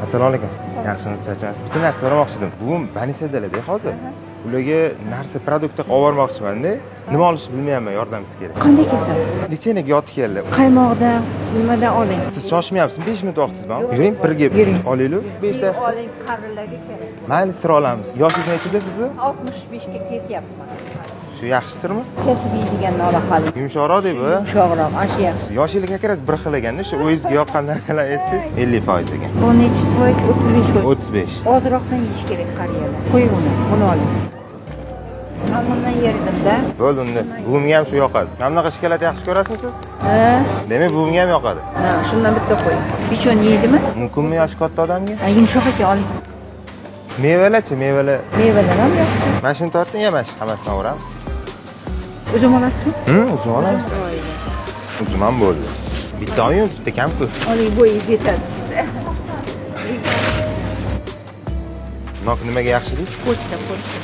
Assalomu alaykum. Yaxshimisiz, charchamaysiz? Bitta narsa so'ramoqchi edim. Buvim больница dalarda hozir. Ularga narsa, продукт olib bormoqchimanda. Nima olishni bilmayapman, yordamingiz kerak. Qanday kasal? Лечение ga yotib keldi. Qaymoqdan, nimadan oling. Siz shoshmayapsizmi? 5 minut vaqtingiz bormi? Yuring, birga Yuring. Olaylik. 5 daqiqa. Oling, qarilarga kerak. Mayli, sir olamiz. Yoshingiz nechida sizni? 65 ga ketyapman. Shu yaxshi sirmi? Kesib yeydiganni ola qoling. Yumshoqroq deb, a? Yumshoqroq, ana shu yaxshi. Yoshingiz как раз bir xil ekanda, shu o'zingizga yoqqan narsalar aytsangiz 50% ekan. Bu nechi foiz? 35 foiz. 35. Ozroqdan yeyish kerak qariyalar. Qo'ying uni, buni oling. Men bundan yerdimda. Bo'ldi unda. Buvimga ham shu yoqadi. Mana bunaqa shokolad yaxshi ko'rasizmi siz? Ha? Demak, buvimga ham yoqadi. Ha, shundan bitta qo'ying. Pechon yeydimi? Mumkinmi yoshi katta odamga? Ha, yumshoq ekan, oling. Mevalarchi, mevalar. Mevalar ham yaxshi. Mana shuni torting, ya mana shu hammasini olamiz. Uzum olasizmi? Uzum olamiz. Uzum ham bo'ldi. Bitta olmaymiz, bitta kam-ku. Oling, bo'yingiz yetadi sizga. Nok nimaga yaxshi deysiz? Pochta, pochta.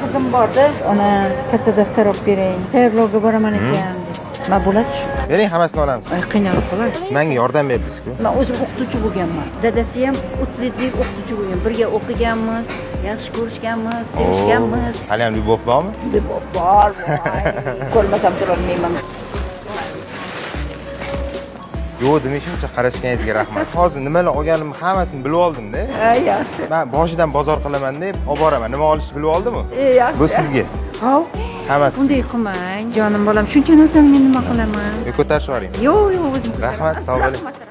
Qizim borda, ona katta daftar olib bering. Tayyorlovga boraman ekan deb. Ma bo'ladi. Bering, hammasini olamiz. Ay, qiynalib qolasiz. Siz menga yordam berdingiz-ku. Men o'zim o'qituvchi bo'lganman. Dadasi ham 37 yil o'qituvchi bo'lgan. Birga o'qiganmiz, yaxshi ko'rishganmiz, sevishganmiz. Hali ham любовь bormi? Любовь bor, voy. Ko'rmasam turolmayman. Yo'q, demak shuncha qarashganingizga rahmat. Hozir nimalar olganimni hammasini bilib oldim-da. Ha, yaxshi. Men boshidan bozor qilaman deb olib boraman. Nima olishni bilib oldimmi? Yaxshi. Bu sizga. Hov. Hammasi. Bunday qilmang, jonim bolam. Shuncha narsani men nima qilaman? Yo, ko'tarishib yuboring. Yo'q, yo'q, o'zim. Rahmat, sog' bo'ling. Rahmat.